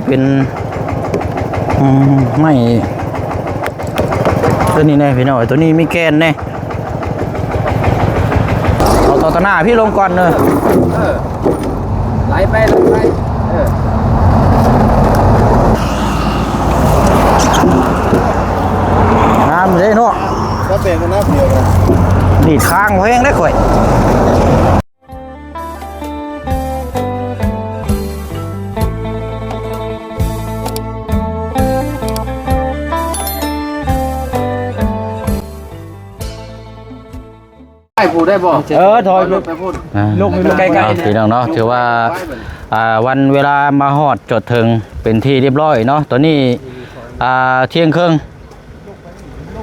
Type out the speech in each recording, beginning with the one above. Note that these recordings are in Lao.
ເປັນ ອືມ ໄມ້ຕົວນີ້ແນ່ພີ່ນ້ອງ ຕົວນີ້ມີແກ່ນແນ່ ເອົາຕໍ່ໜ້າພີ່ລົງກ່ອນເດີ ເອີ ໄຫຼໄປ ໄຫຼໄປ ເອີ ງາມເດ້ເນາະ ກໍເປັນຄະນະດຽວກັນ ດີດຄາງແຮງເດ້ຂ້ອຍ. ໄປຜູ້ໄດ້ບໍ່? ເອີ ຖອຍລົດໄປພຸ້ນ ອ່າ ລົງໄປ ໃກ້ໆ ພີ່ນ້ອງເນາະ ຖືວ່າ ອ່າ ວັນເວລາມາຮອດຈອດເຖິງເປັນທີ່ຮຽບຮ້ອຍເນາະ ຕອນນີ້ ອ່າ ທ່ຽງເຄິ່ງ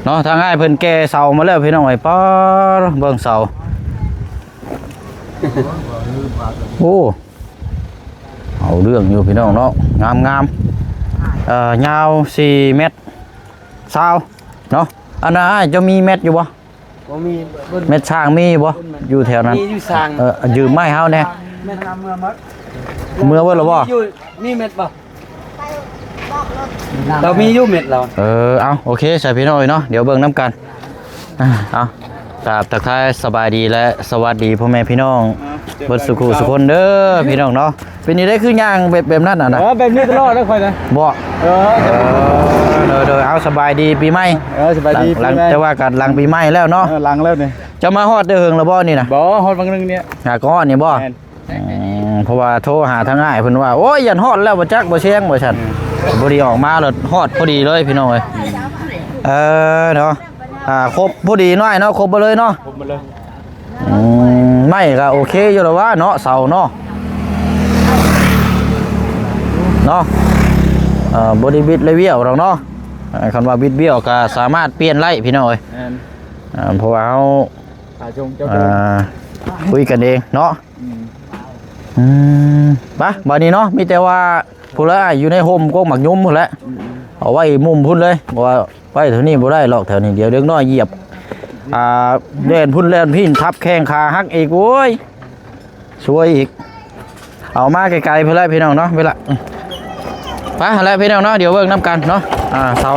ເນາະ ທາງອ້າຍເພິ່ນແກ່ເສົາມາແລ້ວພີ່ນ້ອງເອີຍ ປາດ ເບິ່ງເສົາ ໂອ້ ເອົາເລື່ອງຢູ່ພີ່ນ້ອງເນາະ ງາມໆ ເອີ ຍາວສີ່ແມັດຊາວເນາະ ອັນນັ້ນອ້າຍເຈົ້າມີແມັດຢູ່ບໍ່? ບໍ່ມີ ແມັດຊ່າງມີຢູ່ບໍ່? ຢູ່ແຖວນັ້ນ ມີຢູ່ຊ່າງ ເອີ ຢືມມາໃຫ້ເຮົາແດ່ ເມືອເບິດແລ້ວບໍ່? ມີແມັດບໍ່? ລາວມີຢູ່ເມັດລາວ ເອີ ເອົາ ໂອເຄ ໃສ່ພີ່ນ້ອງເອີຍເນາະ ດຽວເບິ່ງນຳກັນ ອ່າ ເອົາ ກາບທັກທາຍສະບາຍດີ ແລະ ສະຫວັດດີພໍ່ແມ່ພີ່ນ້ອງ ອ່າ ເບິດສູ່ຄູ່ສູ່ຄົນເດີພີ່ນ້ອງເນາະ ເປັນຈັ່ງໃດຄືຍ່າງແບບ ແບບນັ້ນນະ? ເອີ ແບບນີ້ຕະຫຼອດແລ້ວຂ້ອຍນະ ບໍ່ ເອີ ເອີ ໂດຍໆ ເອົາ ສະບາຍດີປີໃໝ່ ເອີ ສະບາຍດີປີໃໝ່ ແຕ່ວ່າກໍຫຼັງປີໃໝ່ແລ້ວເນາະ ເອີ ຫຼັງແລ້ວນີ້ ເຈົ້າມາຮອດໄດ້ເຫິງແລ້ວບໍ່ນີ້ນະ? ບໍ່ ຮອດວັງໜຶ່ງນີ້ ຫາກໍຮອດນີ້ບໍ່? ແມ່ນ ອືມ ເພາະວ່າໂທຫາທາງອ້າຍເພິ່ນວ່າ ໂອ້ຍ ຢ້ານຮອດແລ້ວບໍ່ຈັກບໍ່ແຊງວ່າຊັ້ນ ອືມ ພໍດີອອກມາແລ້ວຮອດພໍດີເລີຍພີ່ນ້ອງເອີຍ ເອີ ເນາະ ອ່າ ຄົບພໍດີນ້ອຍເນາະ ຄົບໝົດເລີຍເນາະ ຄົບໝົດເລີຍ ອືມ ໄມ້ກໍໂອເຄຢູ່ແລ້ວວ່າເນາະ ເສົາເນາະ ເນາະ ເອີ ບໍ່ໄດ້ບິດໄດ້ບ້ຽວດອກເນາະ ເອີ ຄັນວ່າບິດບ້ຽວກໍສາມາດປ່ຽນໄດ້ພີ່ນ້ອງເອີຍ ແມ່ນ ເອີ ເພາະວ່າເຮົາ ອ່າ ຄຸຍກັນເອງເນາະ ອືມ ອືມ ໄປ ບາດນີ້ເນາະ ມີແຕ່ວ່າພຸ້ນລະ ຢູ່ໃນຮົ່ມກົກໝາກຍຸມພຸ້ນແຫຼະ ອືມ ເອົາໄວ້ມຸມພຸ້ນເລີຍ ເພາະວ່າໄວ້ແຖວນີ້ບໍ່ໄດ້ຫຼອກ ແຖວນີ້ດຽວເດັກນ້ອຍຢຽບ ອ່າ ແລ່ນພຸ້ນແລ່ນພີ້ ທັບແຂ້ງຂາຫັກອີກ ໂອ້ຍ ຊວຍອີກ ເອົາມາໄກໆພຸ້ນແຫຼະພີ່ນ້ອງເນາະ ເວລາ ໄປຫັ້ນແຫຼະພີ່ນ້ອງເນາະ ດຽວເບິ່ງນຳກັນເນາະ ອ່າ ເສົາ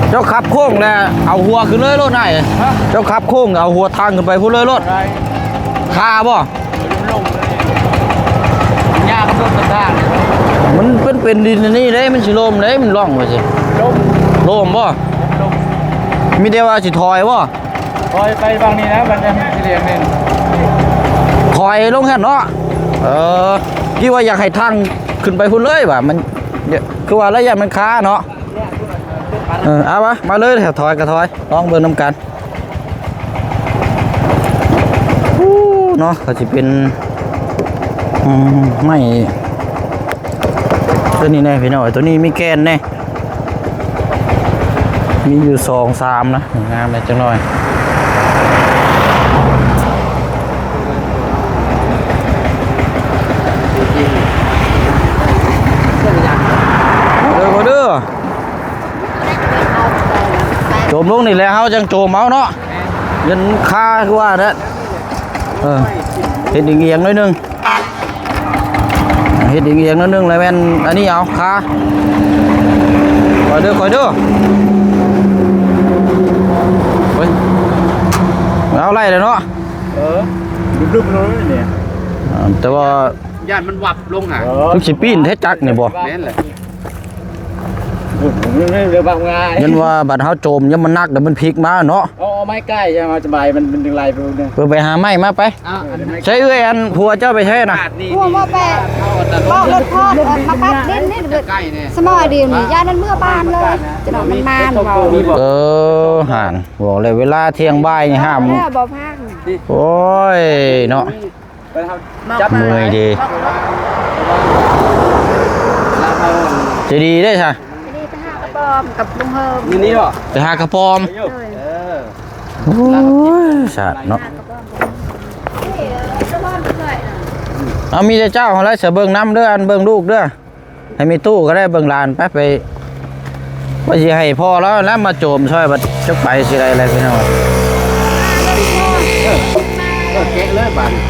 ເຈົ້າຂັບໂຄ້ງແລ້ວເອົາຫົວຂຶ້ນເລີຍໂລດອ້າຍ ຮະ ເຈົ້າຂັບໂຄ້ງເອົາຫົວທາງຂຶ້ນໄປພຸ້ນເລີຍໂລດ ໄດ້ ຄາບໍ່? ມັນຍາກກະໂດດກະທາງ ມັນເປັນ ເປັນດິນອັນນີ້ເດ້ ມັນຊິລົ້ມເດ້ ມັນລ່ອງໄປຊິ ລົ້ມ ລົ້ມບໍ່? ມີແຕ່ວ່າຊິຖອຍບໍ່? ຖອຍໄປຝັ່ງນີ້ນະ ມັນຈະມີຊິແດງແນ່ ຖອຍລົງຫັ້ນເນາະ ເອີ ຄິດວ່າຢາກໃຫ້ທາງຂຶ້ນໄປພຸ້ນເລີຍວ່າ ມັນ ຄືວ່າລະຍະມັນຄາເນາະ ເອີ ເອົາວະ ມາເລີຍ ຖອຍກະຖອຍ ລອງເບິ່ງນຳກັນ ໂອ້ ເນາະ ກໍຊິເປັນ ອືມ ໄມ້ ຕົວນີ້ແນ່ພີ່ນ້ອງ ຕົວນີ້ມີແກ່ນແນ່ ມີຢູ່ສອງສາມນະ ງາມແນ່ຈັກໜ້ອຍ ເດີ ເດີ ໂຈມລົງນີ້ແຫຼະ ເຮົາຈັ່ງໂຈມເອົາເນາະ ແມ່ນ ຍັນຄາຄືວ່າແຫຼະ ເອີ ເຮັດອຽງໆໜ້ອຍໜຶ່ງ ເຮັດອຽງໆໜ້ອຍໜຶ່ງ ແລ້ວແມ່ນອັນນີ້ເອົາຄາ ຄ່ອຍເດີ ຄ່ອຍເດີ ເຮີ້ຍ ເອົາໄລ່ແລ້ວເນາະ ເອີ ລຶບໆເລີຍນີ້ ອ່າ ແຕ່ວ່າ ຢ້ານມັນວັບລົງຫາ ເອີ ຄືຊິປີ້ນແທ້ຈັກນີ້ບໍ່ ແມ່ນແຫຼະ ເດີບັກງ່າຍ ຍັນວ່າບັດເຮົາໂຈມ ຍັນມັນໜັກ ແລ້ວມັນພິກມາເນາະ ເອົາ ເອົາໄມ້ກ້າຍ ຈະມາສະບາຍ ມັນ ມັນຈຶ່ງໄລ່ໄປເບິ່ງເດີ ເອີ ໄປຫາໄມ້ມາໄປ ອ່ະ ໃຊ້ເອື້ອຍອັນຜົວເຈົ້າໄປໃຊ້ນະ ພວກວ່າໄປເວົ້າລົດທອດ ເອີ ມາປັດດິນນີ້ ສະໝໍດີນີ້ ຢ້ານມັນເມືອບ້ານເລີຍ ຈະນອນມັນມານເວົ້າ ເອີ ຫັ້ນ ບອກແລ້ວເວລາທ່ຽງບ່າຍນີ້ຫ້າມ ແລ້ວບໍ່ພາກ ໂອ້ຍ ເນາະ ເມື່ອຍເດ ຈະດີເດ້ຊະ ຈະດີໄປຫາກະປອມກັບລຸງເຮີມ ນີ້ບໍ່ ໄປຫາກະປອມ ເອີ ໂອ້ຍ ສາດເນາະ ເອົາ ມີແຕ່ເຈົ້າຫັ້ນແຫຼະ ສະເບິ່ງນຳເດີ ອັນເບິ່ງລູກເດີ ໃຫ້ແມ່ຕູ້ກໍໄດ້ເບິ່ງຫຼານ ໄປ ໄປ ວ່າຊິໃຫ້ພໍ່ລາວແລ້ວມາໂຈມຊ່ອຍ ບັດຈັກໄປຊິໄດ້ແລ້ວພີ່ນ້ອງ ເອີ ເອີ ແກະເລີຍບາດນີ້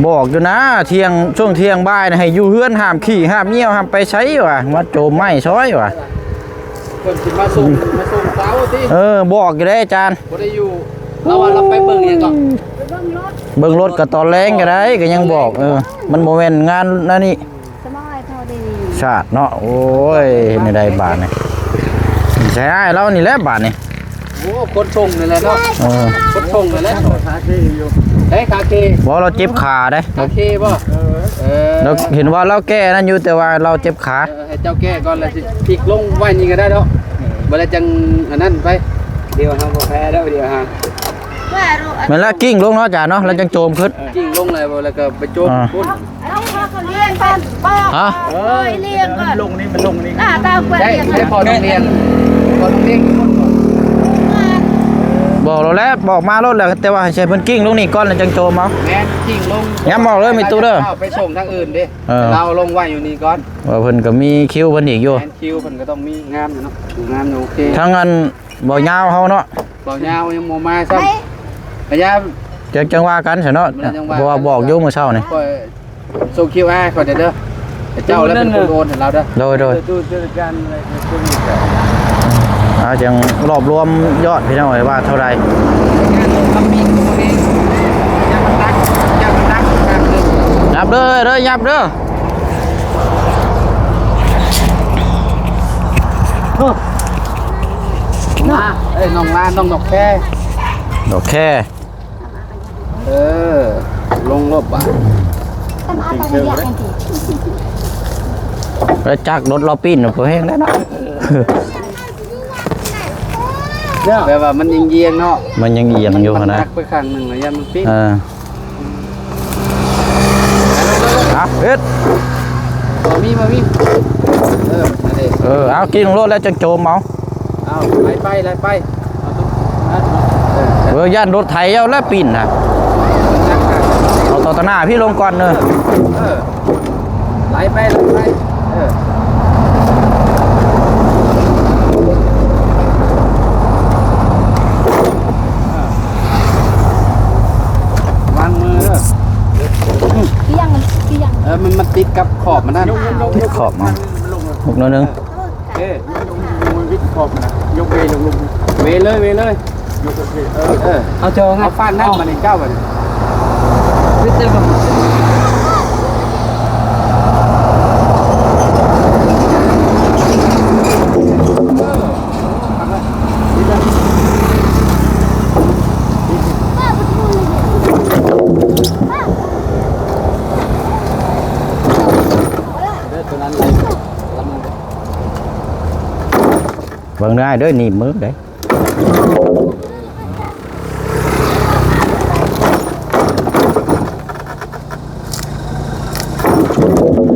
ບອກຢູ່ນະ ທ່ຽງ ຊ່ວງທ່ຽງບ່າຍນະ ໃຫ້ຢູ່ເຮືອນ ຫ້າມຂີ້ຫ້າມຍ່ຽວ ຫ້າມໄປໃສວ່າ ມາໂຈມໄມ້ຊອຍວ່າ ເພິ່ນຊິມາສົ່ງ ມາສົ່ງເຊົ້າຕິ. ເອີ ບອກຢູ່ເດ້ອາຈານ ບໍ່ໄດ້ຢູ່ ລາວວ່າລາວໄປເບິ່ງຫຍັງເກາະ ເບິ່ງລົດກໍຕອນແລງກໍໄດ້ ກໍຍັງບອກ. ເອີ ມັນບໍ່ແມ່ນງານນັ້ນນີ້ ສະບາຍເທົ່າດີ ຊາດເນາະ. ໂອ້ຍ ເຮັດແນວໃດບາດນີ້ ໃຊ້ອ້າຍລາວນີ້ແຫຼະບາດນີ້. ໂອ້ ຄົນສົ່ງນີ້ແຫຼະເນາະ. ເອີ ຄົນສົ່ງນີ້ແຫຼະ ຂາເຄຢູ່ ເດ້ ຂາເຄ. ບໍ່ ລາວເຈັບຂາເດ້ ຂາເຄບໍ່? ເອີ ເອີ ລາວເຫັນວ່າລາວແກ້ນັ້ນຢູ່ ແຕ່ວ່າລາວເຈັບຂາ. ເອີ ໃຫ້ເຈົ້າແກ້ກ່ອນ ແລ້ວຊິພິກລົງໄວ້ນີ້ກໍໄດ້ດອກ ເອີ ບໍ່ແລ້ວຈັ່ງອັນນັ້ນໄປ. ດຽວເຮົາບໍ່ແພ້ດອກ ດຽວຫາ ແມ່ນລະ ກິ້ງລົງເນາະອາຈານເນາະ ແລ້ວຈັ່ງໂຈມຂຶ້ນ. ກິ້ງລົງແລ້ວ ແລ້ວກໍໄປໂຈມພຸ້ນ. ເອົາ ເຮົາກໍລ້ຽງກ່ອນ ບອກ ຮະ? ເອີ ລ້ຽງກ່ອນ ລົງນີ້ ມັນລົງນີ້ ໜ້າຕາເປື້ອນ ໃຊ່ ໃຊ່ ພໍຕ້ອງລ້ຽງ ພໍຕ້ອງລ້ຽງຢູ່ພຸ້ນກ່ອນ. ບອກໂລດແຫຼະ ບອກມາໂລດແຫຼະ ແຕ່ວ່າໃຫ້ໃຫ້ເພິ່ນກິ້ງລົງນີ້ກ່ອນ ແລ້ວຈັ່ງໂຈມເອົາ. ແມ່ນ ກິ້ງລົງ ຢ້ຳບອກເລີຍ ມີຕູ້ເດີ ເອົາໄປສົ່ງທາງອື່ນເດ້. ເອີ ລາວລົງໄວ້ຢູ່ນີ້ກ່ອນ ວ່າເພິ່ນກໍມີຄິວເພິ່ນອີກຢູ່. ແມ່ນ ຄິວເພິ່ນກໍຕ້ອງມີ ງາມຢູ່ເນາະ ງາມຢູ່ ໂອເຄ. ທາງອັນ ບໍ່ຍາວເຮົາເນາະ ບໍ່ຍາວຍັງບໍ່ມາຊ້ຳ. ພະຍາ ຈັກ ຈັ່ງວ່າກັນຊະເນາະ ຈັ່ງວ່າກັນ ເພາະວ່າບອກຢູ່ມື້ເຊົ້ານີ້ ຂ້ອຍສົ່ງຄິວອາ ຂ້ອຍເດີ ເຈົ້າແລ້ວເປັນຄົນໂອນໃຫ້ລາວເດີ. ໂດຍ ໂດຍ ອ່າ ຈັ່ງລວບລວມຍອດພີ່ນ້ອງເອີຍວ່າເທົ່າໃດ. ຫຍັບເດີ ເດີ ຫຍັບເດີ. ມາ ເອີຍ ນ້ອງລານ ນ້ອງດອກແຄ ດອກແຄ. ເອີ ລົງລົບບາດ ໄປຈັກລົດລາວປີ້ນ ບໍ່ແຮງໄດ້ເນາະ. ແບບວ່າມັນຍັງອຽງເນາະ ມັນຍັງອຽງຢູ່ຫັ້ນນະ ມັນໜັກໄປຂ້າງໜຶ່ງລະ ຢ້ານມັນປີ້ນ. ເອີ ເອົາ ເຮັດ ບໍ່ມີ ບໍ່ມີ. ເອີ ເອີ ເອົາ ກິ້ງລົງໂລດແລ້ວຈັ່ງໂຈມເອົາ. ເອົາ ໄຫຼໄປ ໄຫຼໄປ. ເອີ ຢ້ານລົດໄຖເອົາແລ້ວປີ້ນນະ ເອົາຕໍ່ໜ້າພີ່ລົງກ່ອນເດີ. ເອີ ໄຫຼໄປ ໄຫຼໄປ. ເອີ ວາງມືເດີ. ປ່ຽງ ມັນປ່ຽງ. ເອີ ມັນ ມັນຕິດກັບຂອບມັນນັ້ນ ຕິດຂອບມັນ ຍກໜ້ອຍໜຶ່ງ. ເອີ ຍກ ຍກ ຍກ ຍກ ຍກ ເວລົງ ເວເລີຍ ເວເລີຍ. ເອີ ເອີ ເອົາເຈົ້າ ເອົາຟາດນ້ຳມາໃນເຈົ້າບັດນີ້ ເບິ່ງໄດ້ເດີ ໜີບມືເດ້.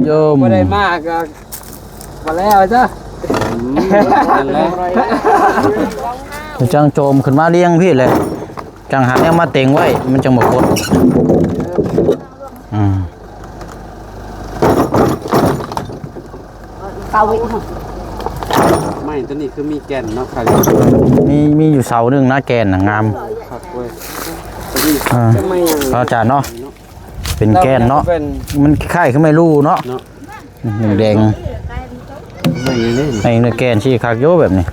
ໂຍມ ບໍ່ໄດ້ມາກໍບໍ່ແລ້ວຈ້ະ. ອືມ ນັ້ນແຫຼະ ຈັ່ງໂຈມຂຶ້ນມາລ້ຽງພີ້ແຫຼະ ຈັ່ງຫາແນວມາເຕັງໄວ້ ມັນຈັ່ງບໍ່ກົດ. ອືມ ເກົ້າວິ. ໄມ້ຕົວນີ້ຄືມີແກ່ນເນາະ ຄັກຢູ່. ມີ ມີຢູ່ເສົາໜຶ່ງນະ ແກ່ນນະ ງາມ ຄັກເວີຍ ຕົວນີ້. ອ່າ ພະອາຈານເນາະ ເປັນແກ່ນເນາະ ມັນຄ້າຍຄືໄມ້ລູເນາະ ເນາະ ແດງ ໄມ້ນີ້ ໄອ້ແກ່ນຊິຄັກຢູ່ແບບນີ້.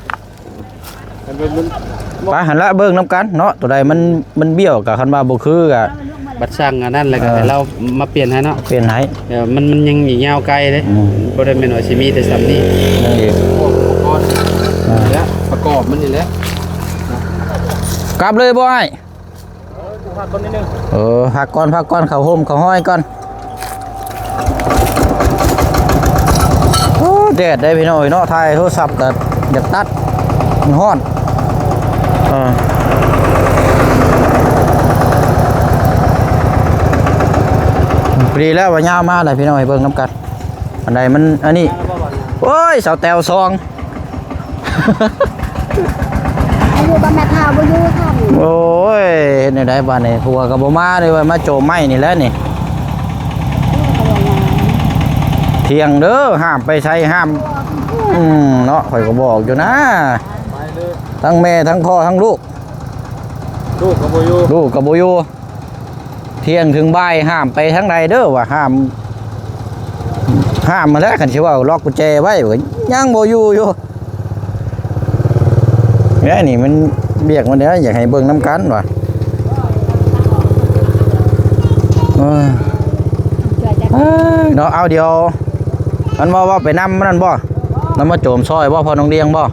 ໄປຫັ້ນລະ ເບິ່ງນຳກັນເນາະ ຕົວໃດມັນ ມັນບ້ຽວກະ ຄັນວ່າບໍ່ຄືກະ ບັດສັ່ງອັນນັ້ນແລ້ວກະ ເອີ ໃຫ້ລາວມາປ່ຽນໃຫ້ເນາະ ປ່ຽນໃຫ້. ເອີ ມັນ ມັນຍັງອີກຍາວໄກເດ້. ອືມ ບໍ່ໄດ້ແມ່ນວ່າຊິມີແຕ່ສ່ຳນີ້ ນັ້ນເອງ ພວກອຸປະກອນ ອ່າ ນີ້ແຫຼະ ປະກອບມັນນີ້ແຫຼະ. ກັບເລີຍບໍ່ອ້າຍ? ເອີ ພັກກ່ອນ ພັກກ່ອນ ເຂົ້າຮົ່ມເຂົ້າຮອຍກ່ອນ. ໂອ້ ແດດເດ້ພີ່ນ້ອງເອີຍເນາະ ຖ່າຍໂທລະສັບກໍຢາກຕັດ ມັນຮ້ອນ. ເອີ ພໍດີແລ້ວວ່າຍາມມາແລ້ວ ພີ່ນ້ອງເອີຍ ເບິ່ງນຳກັນ ອັນໃດມັນອັນນີ້. ໂອ້ຍ ສາວແຕວສອງ ຢູ່ກັບແມ່ທ້າວບໍ່ຢູ່ຄ່ຳ. ໂອ້ຍ ເຮັດແນວໃດບາດນີ້ ຜົວກໍບໍ່ມາເລີຍ ວ່າມາໂຈມໄມ້ນີ້ແຫຼະນີ້. ທ່ຽງເດີ ຫ້າມໄປໃສ ຫ້າມ. ອືມ ເນາະ ຂ້ອຍກໍບອກຢູ່ນະ ທັງແມ່ ທັງພໍ່ ທັງລູກ ລູກກໍບໍ່ຢູ່ ລູກກໍບໍ່ຢູ່. ທ່ຽງເຖິງບ່າຍ ຫ້າມໄປທາງໃດເດີວ່າ ຫ້າມ ຫ້າມມາແລ້ວ ຄັນຊິເວົ້າລັອກກຸນແຈໄວ້ ກໍຍັງບໍ່ຢູ່ຢູ່. ແມ່ນີ້ມັນວຽກມັນເດ້ ຢາກໃຫ້ເບິ່ງນຳກັນວ່າ ເອີ ເອີ ເນາະ. ເອົາ ດຽວ ມັນວ່າ ວ່າໄປນຳນັ້ນບໍ່? ນຳມາໂຈມຊ່ອຍບໍ່? ພໍ່ນ້ອງດຽງບໍ່?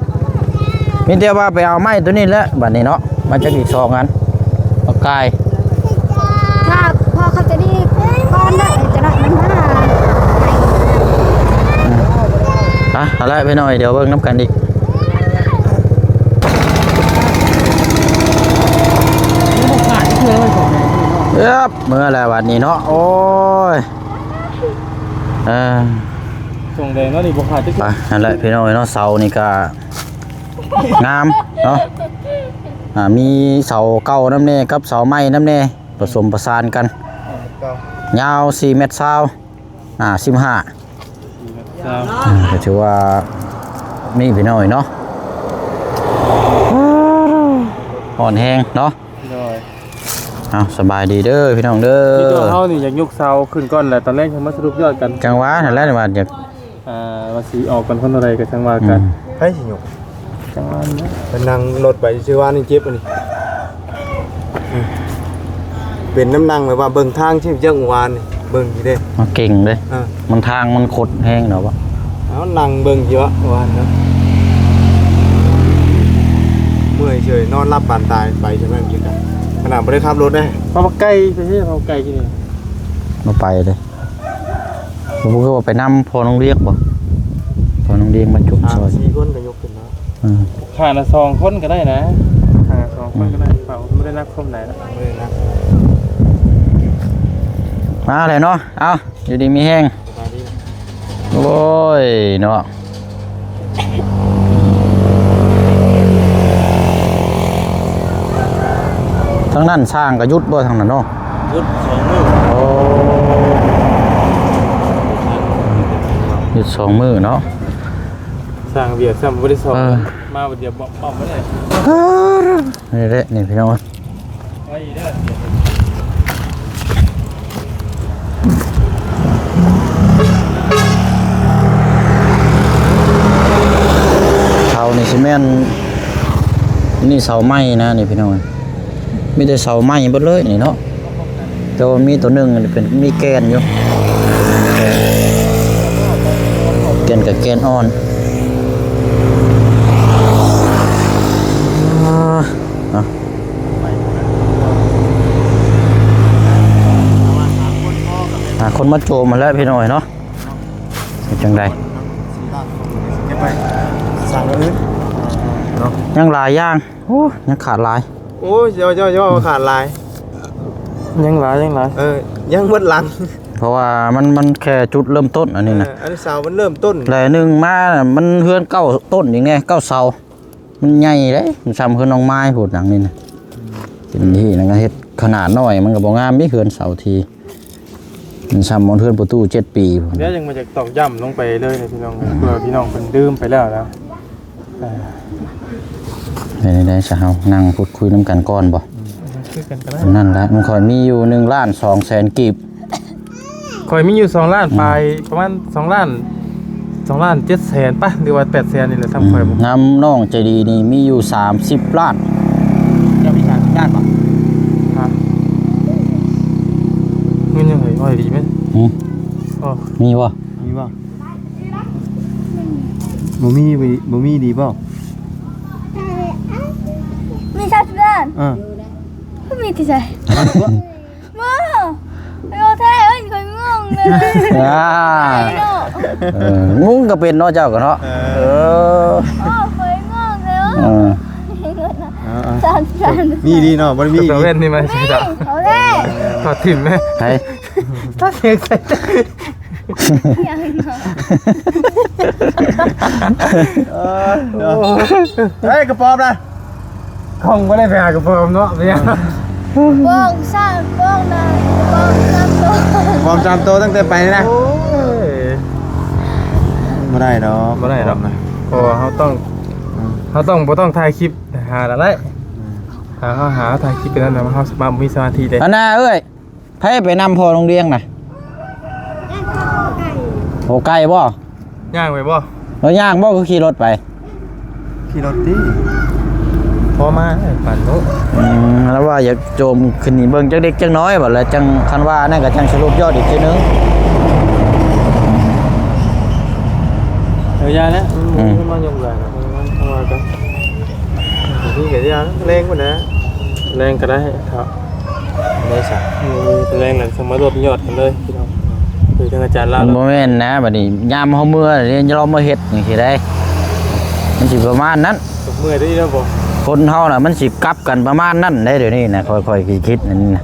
ມີແຕ່ວ່າໄປເອົາໄມ້ຕົວນີ້ແຫຼະ ບັດນີ້ເນາະ. ມາຈັກອີກສອງອັນ ປາກກາຍ ຖ້າພໍເຂົາຈະດີກ່ອນເດີ ຈະໄດ້ມັນມາໃຫ້. ອ່ະ ເອົາລະ ພີ່ນ້ອງ ດຽວເບິ່ງນຳກັນອີກ. ເອີບ ເມື່ອແລ້ວບັດນີ້ເນາະ. ໂອ້ຍ ເອີ ສົ່ງແດງເນາະ ນີ້ບໍ່ຂາດຈັກ ອ່ະ ນັ້ນແຫຼະ ພີ່ນ້ອງເນາະ. ເສົານີ້ກະງາມເນາະ ອ່າ ມີເສົາເກົ່ານຳແດ່ ກັບເສົາໃໝ່ນຳແດ່ ປະສົມປະສານກັນ. ຍາວສີ່ແມັດຊາວ ອ່າ ສິບຫ້າ ອ່າ ກໍຖືວ່ານີ້ພີ່ນ້ອງເນາະ ຮ້ອນແຮງເນາະ. ໂດຍ ເອົາ ສະບາຍດີເດີພີ່ນ້ອງເດີ. ທີ່ຕົວເຮົານີ້ຢາກຍົກເສົາຂຶ້ນກ່ອນແຫຼະ ຕອນແລກຍັງມາສະຫຼຸບຍອດກັນ. ຈັ່ງຫວະນັ້ນແຫຼະ ວ່າຢາກ ອ່າ ວ່າຊິອອກກັນຄົນເທົ່າໃດກໍຈັ່ງວ່າກັນ. ອືມ ໃຜຊິຍົກ? ຈັ່ງວ່ານັ້ນແຫຼະ ໄປນັ່ງລົດໄປຊື່ວ່ານີ້ເຈັບອັນນີ້ ເປັນນຳນັ່ງແບບວ່າເບິ່ງທາງທີ່ຈັກວານນີ້ ເບິ່ງຢູ່ເດ້ ມັນເກັ່ງເດ້. ອ່າ ມັນທາງມັນຄົດແຮງເນາະ. ເອົາ ນັ່ງເບິ່ງຢູ່ວະ ວານເນາະ ເມື່ອຍເສີຍ ນອນຫຼັບປານຕາຍ ໄປຈັ່ງນັ້ນຢູ່ກັນ ຂະໜາດບໍ່ໄດ້ຂັບລົດເດ້. ເພາະວ່າໄກ ໄປເຮັດເພາະໄກທີ່ນີ້ ບໍ່ໄປເດ້. ບໍ່ຄືວ່າໄປນຳພໍ່ນ້ອງດຽງບໍ່? ພໍ່ນ້ອງດຽງມາຈຸມຊ່ອຍ ສາມສີ່ຄົນກໍຍົກຂຶ້ນເນາະ. ເອີ ຂ້າລະສອງຄົນກໍໄດ້ນະ ຂ້າລະສອງຄົນກໍໄດ້. ອືມ ເຂົາບໍ່ໄດ້ໜັກຄົມໃດລະ ບໍ່ໄດ້ໜັກ. ມາແລ້ວເນາະ. ເອົາ ຢູ່ດີມີແຮງ. ໂອ້ຍເນາະ ທາງນັ້ນຊ່າງກໍຢຸດບໍ່ ທາງນັ້ນເນາະ? ຢຸດສອງມື້. ໂອ້ ຢຸດສອງມື້ເນາະ. ສ້າງວຽກຊ້ຳບໍ່ໄດ້ສອນ. ເອີ ມາບັດດຽວປ້ອມບໍ່ໄດ້. ເອີ ນີ້ແຫຼະນີ້ພີ່ນ້ອງ ເສົານີ້ຊິແມ່ນ ນີ້ເສົາໄມ້ນະນີ້ພີ່ນ້ອງ ມີແຕ່ເສົາໄມ້ເບິດເລີຍນີ້ເນາະ. ແຕ່ວ່າມີຕົວໜຶ່ງເປັນ ມີແກ່ນຢູ່ ແກ່ນກັບແກ່ນອ່ອນ. ອ່າ ຫາຄົນມາໂຈມຫັ້ນແຫຼະພີ່ນ້ອງເນາະ. ເຮັດຈັ່ງໃດ? ຍັງຫຼາຍຢ່າງ. ໂອ້ ຍັງຂາດຫຼາຍ. ໂອ້ຍ ຢ່າ ຢ່າ ຢ່າວ່າຂາດຫຼາຍ ຍັງຫຼາຍ ຍັງຫຼາຍ. ເອີ ຍັງໝົດຫຼັງ ເພາະວ່າມັນ ມັນແຄ່ຈຸດເລີ່ມຕົ້ນ ອັນນີ້ນະ. ເອີ ອັນເສົາມັນເລີ່ມຕົ້ນ ແລະໜຶ່ງມາມັນເຮືອນເກົ້າຕົ້ນອີກແນ່ ເກົ້າເສົາ. ມັນໃຫຍ່ເດ້ ມັນຊ່ຳເຮືອນນ້ອງໄມ້ພຸ້ນ ຫຼັງນີ້ນະ. ເປັນທີ່ນັ້ນກໍເຮັດຂະໜາດນ້ອຍ ມັນກໍບໍ່ງາມເດ້ ເຮືອນເສົາທີ່ ມັນຊ່ຳເຮືອນປະຕູເຈັດປີພຸ້ນ. ດຽວຍັງມາຈາກຕອກຢ້ຳລົງໄປເລີຍນະພີ່ນ້ອງ ເພື່ອພີ່ນ້ອງເພິ່ນລືມໄປແລ້ວນະ. ເປັນໄດ້ຊະ ເຮົານັ່ງພູດຄຸຍນຳກັນກ່ອນບໍ່? ອືມ ນັ້ນແຫຼະ ມັນຂ້ອຍມີຢູ່ໜຶ່ງລ້ານສອງແສນກີບ. ຂ້ອຍມີຢູ່ສອງລ້ານປາຍ ອືມ ປະມານສອງລ້ານ ສອງລ້ານເຈັດແສນປະ ຫຼືວ່າແປດແສນນີ້ແຫຼະ ທຳ ອືມ ຂ້ອຍບໍ່. ນຳນ້ອງໃຈດີນີ້ມີຢູ່ສາມສິບລ້ານ. ເຈົ້າມີສາມສິບລ້ານບໍ່? ຮະ? ເງິນຍັງເອີຍ ເວົ້າດີແມ່ນ. ຫື? ໂອ້ ມີບໍ່? ມີບໍ່? ບໍ່ມີ ບໍ່ມີດີບໍ່? ມີສາມສິບລ້ານ. ເອີ ມີທີ່ໃສ? ບໍ່ ບໍ່ແທ້ເອີຍ ຂ້ອຍງົງເລີຍ. ອ່າ ໄດ້ເນາະ ເອີ ງົງກໍເປັນເນາະ ເຈົ້າກໍເນາະ. ເອີ ເອີ ໂອ້ ຂ້ອຍງົງເລີຍ. ເອີ ເອີ ເອີ ສາມສິບລ້ານ ມີດີເນາະ ບໍ່ໄດ້ມີ ຕະເວັນນີ້ມາຊິໄດ້ ເອົາແທ້ ຖອດຖິ້ມແມ່ ໃຜ ຖອດເສຍງໃສ່ ຫຍັງເນາະ ເອີ ເອີ ເຮີ້ຍ ກະປອມນະ ຄົງບໍ່ໄດ້ໄປຫາກະປອມເນາະ ເປັນຫຍັງ ປອມສາມ ປອມນະ ປອມສາມໂຕ ປອມສາມໂຕຕັ້ງແຕ່ໄປນະ ໂອ້ຍ ບໍ່ໄດ້ດອກ ບໍ່ໄດ້ດອກ ປອມນະ ເພາະວ່າເຮົາຕ້ອງ ອືມ ເຮົາຕ້ອງ ບໍ່ຕ້ອງຖ່າຍຄລິບ ຫາລະໄດ້ ອືມ ຫາ ເຮົາຫາ ເຮົາຖ່າຍຄລິບໄປນັ້ນນະ ເຮົາສາມາດມີສະມາທິເດ້ ອັນນ່າເອີຍ. ໃຜໄປນຳພໍ່ໂຮງຮຽນນະ? ໂອ້ ໄກບໍ່? ຍ່າງໄປບໍ່? ເຮົາຍ່າງບໍ່ ຄືຂີ່ລົດໄປ? ຂີ່ລົດຕິ ພໍມາ ເອີ ປານໂຕ. ອືມ ລາວວ່າຢາກໂຈມຂຶ້ນນີ້ເບິ່ງຈັກເລັກຈັກນ້ອຍ ບັດແລ້ວຈັ່ງ ຄັນວ່ານັ້ນກໍຈັ່ງສະຫຼຸບຍອດອີກເທື່ອໜຶ່ງ. ເອີ ຢ່າແລ້ວ ອືມ ມັນມາຍົກຫຼາຍແລ້ວ ເພາະວ່າກໍ ນີ້ກໍຢ່າ ແລງພຸ້ນນະ ແລງກໍໄດ້ເຖາະ. ໄດ້ຊະ ເອີ ຕອນແລງນະ ຈັ່ງມາລວບຍອດກັນເລີຍພີ່ນ້ອງ. ຄືທາງອາຈານລາວ ມັນບໍ່ແມ່ນນະ ບັດນີ້ຍາມເຮົາເມື່ອນີ້ ລອງມາເຮັດຈັ່ງຊີ້ໄດ໋ ມັນຊິປະມານນັ້ນ. ເມື່ອຍໄດ້ແລ້ວບໍ່? ຄົນເຮົານະ ມັນຊິກັບກັນປະມານນັ້ນໄດ໋ ດຽວນີ້ນະ. ຂ້ອຍ ຂ້ອຍຄິດອັນນີ້ນະ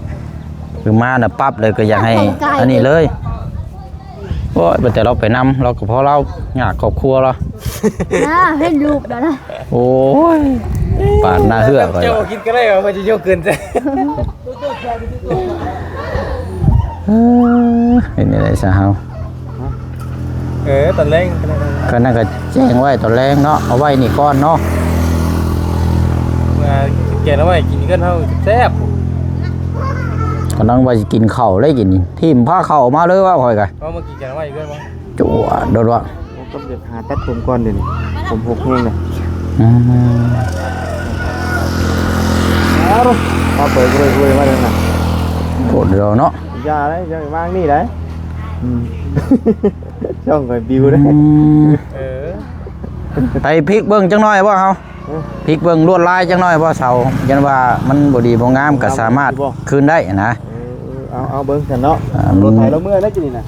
ຄືມານະ ປັບເລີຍ ກໍຢາກໃຫ້ອັນນີ້ເລີຍ. ໂອ້ຍ ບໍ່ແຕ່ລາວໄປນຳ ລາວກໍພໍລາວຍາກຄອບຄົວລາວ. ນະ ເຫັນຮູບແລ້ວນະ. ໂອ້ຍ ປານໜ້າເຫືອຂ້ອຍ ເຈົ້າບໍ່ຄິດກໍໄດ້ວ່າເພິ່ນຈະຍົກຂຶ້ນ. ເອີ ເຮັດແນວໃດຊະເຮົາ? ເອີ ຕອນແລງ ຄັນນັ້ນກໍແຈ້ງໄວ້ຕອນແລງເນາະ ເອົາໄວ້ນີ້ກ່ອນເນາະ. ເມື່ອແກງເອົາໄວ້ກິນເຮືອນເຮົາແຊບ. ກຳລັງວ່າຊິກິນເຂົ້າເລີຍ ກິນນີ້ ຖິ້ມພາເຂົ້າມາເລີຍວ່າຂ້ອຍກະ ເອົາມາກິນແກງເອົາໄວ້ເຮືອນບໍ່? ຈົວໂດດວ່າ ຕ້ອງໄປຫາຕັດຜົມກ່ອນເດນີ້ ຜົມຫົກແຮງເດ. ອືມ ເອົາ ເອົາໄປເລື້ອຍໆ ມາເດີນະ ໂພດດອກເນາະ. ຢ່າເດ້ ຢ່າວາງນີ້ເດ້. ອືມ ຊ່ອງຂ້ອຍປິວເດ້. ອືມ ເອີ ໄປພິກເບິ່ງຈັກໜ້ອຍບໍ່ເຮົາ? ເອີ ພິກເບິ່ງລວດລາຍຈັກໜ້ອຍບໍ່ເສົາ? ຢ້ານວ່າມັນບໍ່ດີບໍ່ງາມກໍສາມາດຄືນໄດ້ນະ. ເອີ ເອີ ເອົາ ເອົາເບິ່ງຊັ້ນເນາະ. ອ່າ ລົດໄຖລາວເມື່ອໄດ້ຈີນີ້ນະ.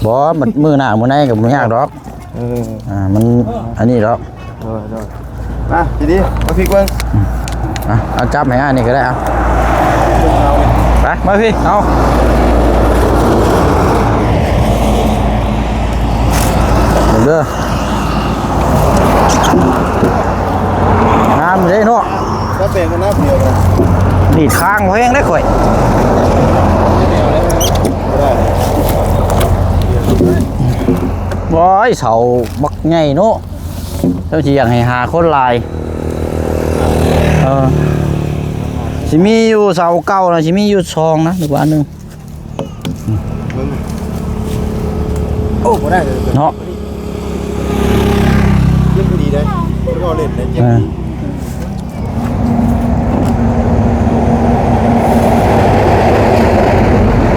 ບໍ່ ມື້ໜ້າມື້ໃນກໍບໍ່ຍາກດອກ. ເອີ ອ່າ ມັນອັນນີ້ດອກ. ໂດຍ ໂດຍ ມາ ທີນີ້ມາພິກເບິ່ງ. ອ່ະ ເອົາຈັບໃຫ້ອ້າຍນີ້ກໍໄດ້ ເອົາ ໄປ ມາພີ້ ເອົາ ເບິ່ງເດີ ງາມເດ້ເນາະ. ກໍແປງກັນນະ ດຽວກັນ ດີດຄາງແພງເດ້ຂ້ອຍ. ບໍ່ໄດ້ ໂອ້ຍ ເສົາບັກໃຫຍ່ເນາະ. ເຈົ້າຊິຢາກໃຫ້ຫາຄົນຫຼາຍ ເອີ ຊິມີຢູ່ເສົາເກົ່ານະ ຊິມີຢູ່ສອງນະ ຫຼືວ່າໜຶ່ງ. ໂອ້ ບໍ່ໄດ້ເລີຍເນາະ ເຈັບດີເດ້ ບໍ່ເຫຼັ້ນໄດ້ ເຈັບດີ.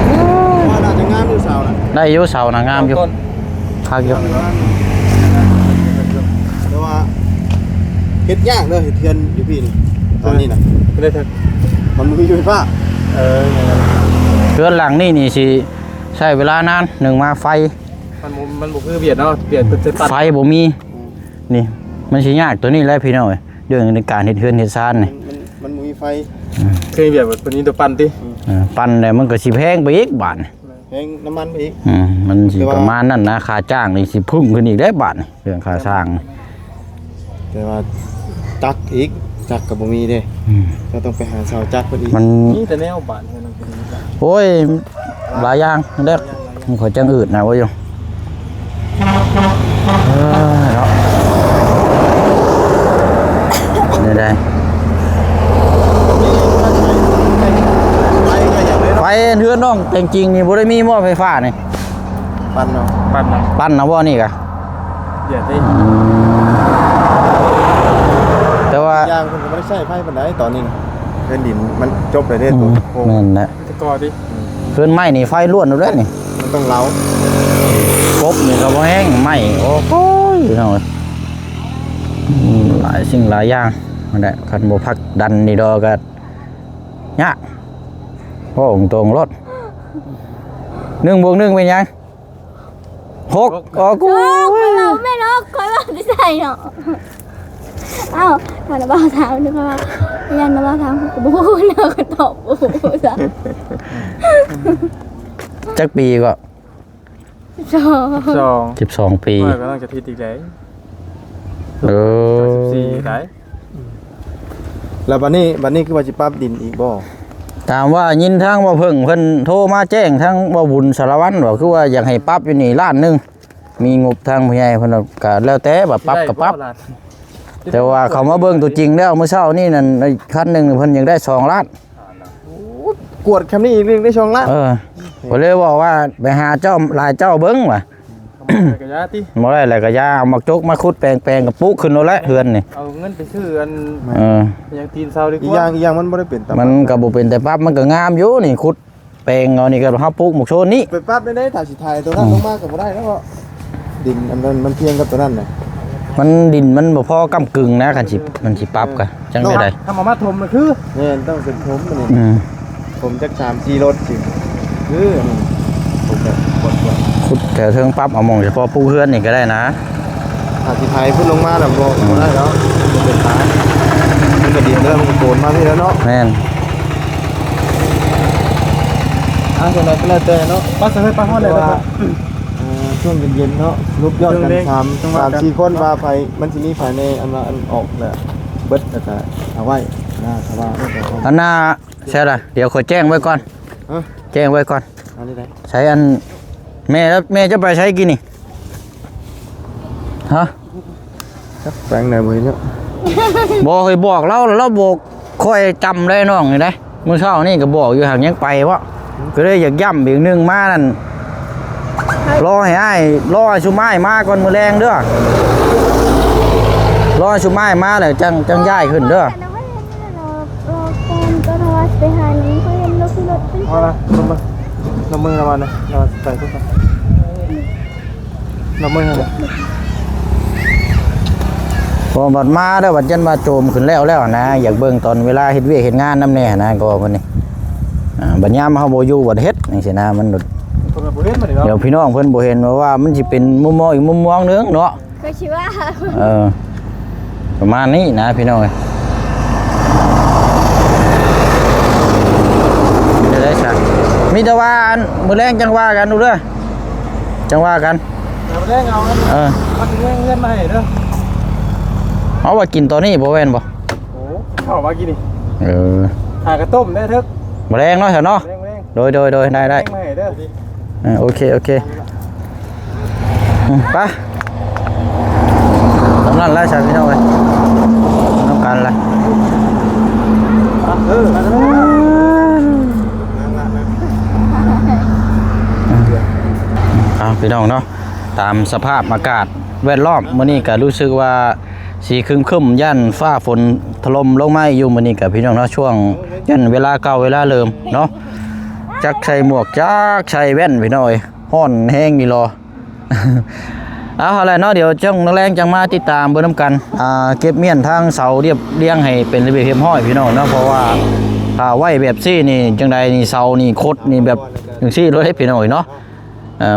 ເອີ ວ່າໜ້າຈະງາມຢູ່ເສົານະ ໄດ້ຢູ່ເສົານະ ງາມຢູ່. ຄັກຢູ່ ແຕ່ວ່າເຮັດຍາກເດີ ເຮັດເຮືອນຢູ່ພີ້ນີ້ ຕອນນີ້ນະ ເອີ ມັນບໍ່ມີໄຟຟ້າ. ເອີ ເຮືອນຫຼັງນີ້ນີ້ຊິໃຊ້ເວລານານ ໜຶ່ງມາໄຟ ມັນບໍ່ ມັນບໍ່ຄືວຽດເນາະ ວຽດເພິ່ນໃຊ້ປັ້ນ ໄຟບໍ່ມີ. ອືມ ນີ້ມັນຊິຍາກຕົວນີ້ແຫຼະພີ່ນ້ອງເອີຍ ເລື່ອງໃນການເຮັດເຮືອນເຮັດຊານນີ້ ມັນ ມັນ ມັນບໍ່ມີໄຟ. ອືມ ຄືວຽດເພິ່ນມີແຕ່ປັ້ນຕິ. ອືມ ເອີ ປັ້ນແລ້ວມັນກໍຊິແພງໄປອີກບາດນີ້. ແພງນ້ຳມັນໄປອີກ. ອືມ ມັນຊິປະມານນັ້ນນະ ຄ່າຈ້າງນີ້ຊິພຸ້ງຂຶ້ນອີກເດ້ບາດນີ້ ເລື່ອງຄ່າຊ່າງ. ແຕ່ວ່າຈັກອີກ ຈັກກໍບໍ່ມີເດ້. ອືມ ເຈົ້າຕ້ອງໄປຫາເຊົ່າຈັກເພິ່ນອີກ. ມັນມີແຕ່ແນວບາດນີ້. ໂອ້ຍ ຫຼາຍຢ່າງເດ້ ມັນຂ້ອຍຈັ່ງອືດນະ ວ່າຢູ່. ເອີ ເນາະ ໄດ້ ໄດ້ ໄຟເຮືອນນ້ອງແຕ່ງຈິງນີ້ບໍ່ໄດ້ມີໝໍ້ໄຟຟ້ານີ້? ປັ່ນເອົາ ປັ່ນເອົາ ປັ່ນເອົາບໍ່ນີ້ກະ? ຢ່າຕິ ອືມ ແຕ່ວ່າຢ່າງເພິ່ນກໍບໍ່ໄດ້ໃຊ້ໄຟປານໃດຕອນນີ້ນະ ເຮືອນດິນມັນຈົບແລ້ວເດ້. ອືມ ໂຕໂຄງ ແມ່ນແຫຼະ. ແຕ່ກໍຕິ ເຮືອນໄມ້ນີ້ໄຟລ້ວນໂລດແຫຼະນີ້ ມັນຕ້ອງເລົາ. ກົບນີ້ກໍບໍ່ແຫ້ງ ໄມ້ ໂອ້ຍ ພີ່ນ້ອງເອີຍ ອືມ ຫຼາຍສິ່ງຫຼາຍຢ່າງນັ້ນແຫຼະ. ຄັນບໍ່ຜັກດັນນີ້ດອກກໍຍາກ ເວົ້າຕົງໆໂລດ. ໜຶ່ງບວກໜຶ່ງເປັນຫຍັງ? ຫົກ. ໂອ້ ໂອ້ ຂ້ອຍເວົ້າແມ່ນເນາະ ຂ້ອຍເວົ້າທີ່ໃສເນາະ. ອ້າວ ຖ້ານ້າບ່າວຖາມນີ້ ຂ້ອຍວ່າ ຢ້ານນ້າບ່າວຖາມ ຂ້ອຍກໍບໍ່ຮູ້ເນາະ ຂ້ອຍຕອບບໍ່ຮູ້ຊະ. ຈັກປີກໍ? ສິບສອງ ສິບສອງ ສິບສອງປີ. ຂ້ອຍກໍຕ້ອງຈະຜິດອີກໄດ໋. ເອີ ສິບສີ່ໄດ໋. ແລ້ວບັດນີ້ ບັດນີ້ຄືວ່າຊິປັບດິນອີກບໍ່? ຖາມວ່າຍິນທາງບ່າວເຜິ້ງເພິ່ນໂທມາແຈ້ງທາງບ່າວບຸນສາລະວັນວ່າ ຄືວ່າຢາກໃຫ້ປັບຢູ່ນີ້ລ້ານໜຶ່ງ ມີງົບທາງຜູ້ໃຫຍ່ເພິ່ນ ກໍແລ້ວແຕ່ວ່າປັບກໍປັບ. ແຕ່ວ່າເຂົາມາເບິ່ງຕົວຈິງແລ້ວ ມື້ເຊົ້ານີ້ນັ້ນ ຄັນໜຶ່ງເພິ່ນຢາກໄດ້ສອງລ້ານ. ໂອ້ ກວດຄຳນີ້ອີກເລື່ອງໄດ້ສອງລ້ານ. ເອີ ຂ້ອຍເລີຍເວົ້າວ່າໄປຫາເຈົ້າຫຼາຍເຈົ້າເບິ່ງວ່າ ກະຢາຕິ ບໍ່ໄດ້ແລ້ວກະຢາ ເອົາໝາກຈົກມາຂຸດແປງໆ ກະປຸກຂຶ້ນໂລດແຫຼະເຮືອນນີ້. ເອົາເງິນໄປຊື້ອັນ ເອີ ຫຍັງຕີນເສົາດີກວ່າ. ອີກຢ່າງ ອີກຢ່າງມັນບໍ່ໄດ້ເປັນຕາ ມັນກະບໍ່ເປັນຕາປັບ ມັນກະງາມຢູ່ນີ້ ຂຸດ ແປງເອົານີ້ກໍເຮົາປູກໝາກໂຊນນີ້ ໄປປັບໄດ້ ຖ້າຊິຖ່າຍຕົວນັ້ນ ອືມ ລົງມາກໍບໍ່ໄດ້ແລ້ວ ເພາະດິນອັນນັ້ນມັນພຽງກັບຕົວນັ້ນນະ ມັນ ດິນມັນບໍ່ພໍກ້ຳກຶ່ງນະ ຄັນຊິ ມັນຊິປັບກໍຈັ່ງໃດ ເນາະ ຖ້າເອົາມາຖົມນະຄື ແມ່ນ ຕ້ອງເປັນຖົມອັນນີ້ ອືມ ຖົມຈັກສາມສີ່ລົດຊິ ຄືອັນນີ້ ຜົມແບບ ຂຸດແຖວເທິງປັບເອົາໝ່ອງສະເພາະປູກເຮືອນນີ້ກໍໄດ້ນະ ຖ້າຊິໄຖພຸ້ນລົງມາແລ້ວບໍ່ ອືມ ບໍ່ໄດ້ແລ້ວ ມັນເປັນທາງ ມັນກໍດິນເດີ ມັນກໍໂກນມາພີ້ແລ້ວເນາະ ແມ່ນ. ອ່າ ຈັ່ງໃດກໍແລ້ວແຕ່ເນາະ ໄປຊະເຮີ້ຍ ໄປຮອດແລ້ວ ເພາະວ່າ ເອີ ຊ່ວງເຢັນໆເນາະ ສະຫຼຸບຍອດກັນ ຊ່ວງເລັກ ສາມ ຈັ່ງວ່າກັນ ສາມສີ່ຄົນ ເນາະ ວ່າໃຜມັນຊິມີໃຜແດ່ ອັນວ່າ ອັນອອກແລ້ວເບິດ ແລ້ວກໍເອົາໄວ້ນະ ຖ້າວ່າ ອັນນ່າ ໃຊ່ລະ ດຽວຂ້ອຍແຈ້ງໄວ້ກ່ອນ ຮະ ແຈ້ງໄວ້ກ່ອນ ອັນນີ້ໄດ໋ ໃຊ້ອັນ ແມ່ລະ ແມ່ເຈົ້າໄປໃສກີ້ນີ້ ຮະ ຈັກແປງໃດບໍ່ເຫັນເນາະ ບໍ່ ຂ້ອຍບອກລາວ ລາວບໍ່ຄ່ອຍຈຳໄດ້ນ້ອງນີ້ເດ້ ມື້ເຊົ້ານີ້ກໍບອກຢູ່ ຫາກຍັງໄປເວາະ ກໍເລີຍຢາກຢ້ຳອີກໜຶ່ງມານັ້ນ ລໍໃຫ້ອ້າຍ ລໍໃຫ້ຊຸມອ້າຍມາກ່ອນມື້ແລງເດີ້ ລໍໃຫ້ຊຸມອ້າຍມາແລ້ວຈັ່ງ ຈັ່ງຍ້າຍຂຶ້ນເດີ້. ເອົາລະ ລົງມາ ລົງມືລະວັນນະ ລະວັນໃສ່ທຸກຄົນ ລະມືລະວັນ ພໍບັດມາແລ້ວ ບັດຈັນວ່າໂຈມຂຶ້ນແລ້ວແລ້ວນະ ຢາກເບິ່ງຕອນເວລາເຮັດວຽກເຮັດງານນຳແດ່ນະ ກໍວ່າເພິ່ນນີ້ ອ່າ ບັດຍາມເຮົາບໍ່ຢູ່ບັດເຮັດຈັ່ງຊີ້ນະ ມັນ ເພິ່ນບໍ່ເຫັນບັດນີ້ເນາະ ດຽວພີ່ນ້ອງເພິ່ນບໍ່ເຫັນ ເພາະວ່າມັນຊິເປັນມຸມມອງອີກມຸມມອງໜຶ່ງເນາະ. ຂ້ອຍຊິວ່າ ເອີ ປະມານນີ້ນະພີ່ນ້ອງເອີຍ ໄດ້ຊະ ມີແຕ່ວ່າອັນ ມື້ແລງຈັ່ງວ່າກັນລູກເດີ ຈັ່ງວ່າກັນ ມື້ແລງເອົາອັນ ເອີ ມາເຮືອນ ເຮືອນມາໃຫ້ເດີ ເອົາວ່າກິນຕອນນີ້ບໍ່ແມ່ນບໍ່? ໂອ້ ເຂົ້າມາກິນນີ້ ເອີ ຫາກະຕົ້ມໄດ້ເຖິກ ມື້ແລງເນາະ ຊັ້ນເນາະ ແລງໆ ໂດຍ ໂດຍ ໂດຍ ໄດ້ ໄດ້ ແລງມາໃຫ້ເດີ ເອີ ໂອເຄ ໂອເຄ ໄປ ສຳນັ້ນແຫຼະຊະພີ່ນ້ອງເອີຍ ນຳກັນລະ ເອີ ເອົາ ພີ່ນ້ອງເນາະ ຕາມສະພາບອາກາດແວດລ້ອມ ມື້ນີ້ກະຮູ້ສຶກວ່າ ສີຄຶ້ມໆ ຢ້ານຟ້າຝົນຖະຫຼົ່ມລົງມາຢູ່ມື້ນີ້ກະພີ່ນ້ອງເນາະ ຊ່ວງຢ້ານເວລາເກົ່າເວລາເດີມເນາະ ຈັກໃສ່ໝວກ ຈັກໃສ່ແວ່ນພີ່ນ້ອງເອີຍ ຮ້ອນແຮງອີ່ຫຼີ ເອົາ ຫັ້ນແຫຼະເນາະ ດຽວຊ່ວງແລງໆ ຈັ່ງມາຕິດຕາມເບິ່ງນຳກັນ ອ່າ ເກັບມ້ຽນທາງເສົາລຽບລຽງໃຫ້ເປັນລະບຽບຮຽບຮ້ອຍພີ່ນ້ອງເນາະ ເພາະວ່າຖ້າໄວ້ແບບຊີ້ນີ້ ຈັ່ງໃດນີ້ ເສົານີ້ ຄົດນີ້ ແບບຈັ່ງຊີ້ໂລດເດ້ພີ່ນ້ອງເອີຍເນາະ.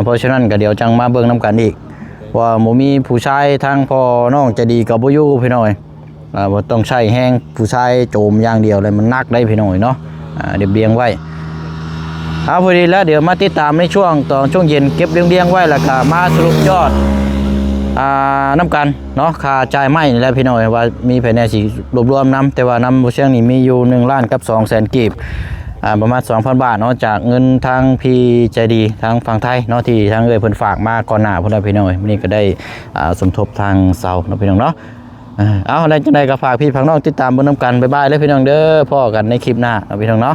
ເພາະສະນັ້ນກໍດຽວຈັ່ງມາເບິ່ງນຳກັນອີກ ວ່າບໍ່ມີຜູ້ຊາຍ ທາງພໍ່ນ້ອງໃຈດີກໍບໍ່ຢູ່ພີ່ນ້ອງເອີຍ ບໍ່ຕ້ອງໃຊ້ແຮງຜູ້ຊາຍໂຈມຢ່າງດຽວເລີຍ ມັນໜັກໄດ໋ພີ່ນ້ອງເອີຍເນາະ ລຽບລຽງໄວ້ ເອົາ ພໍດີແລ້ວ ດຽວມາຕິດຕາມໃນຊ່ວງຕອນຊ່ວງເຢັນ ເກັບລຽງໆໄວ້ ແລ້ວກໍມາສະຫຼຸບຍອດ ອ່າ ນຳກັນເນາະ ຄ່າຈ່າຍໄມ້ນີ້ແຫຼະພີ່ນ້ອງເອີຍ ວ່າມີໃຜແດ່ຊິລວບລວມນຳ ແຕ່ວ່ານຳບໍ່ຊຽງນີ້ມີຢູ່ໜຶ່ງລ້ານກັບສອງແສນກີບ ອ່າ ປະມານສອງພັນບາດເນາະ ຈາກເງິນທາງພີ່ໃຈດີທາງຝັ່ງໄທເນາະ ທີ່ທາງເອື້ອຍເພິ່ນຝາກມາກ່ອນໜ້າພຸ້ນແຫຼະພີ່ນ້ອງເອີຍ ມື້ນີ້ກໍໄດ້ ອ່າ ສົມທົບທາງເສົາເນາະພີ່ນ້ອງເນາະ ເອີ ເອົາ ແລ້ວຈັ່ງໃດກໍຝາກພີ່ຝາກນ້ອງຕິດຕາມເບິ່ງນຳກັນ ບາຍບາຍເດີພີ່ນ້ອງເດີ ພໍ້ກັນໃນຄລິບໜ້າເນາະພີ່ນ້ອງເນາະ.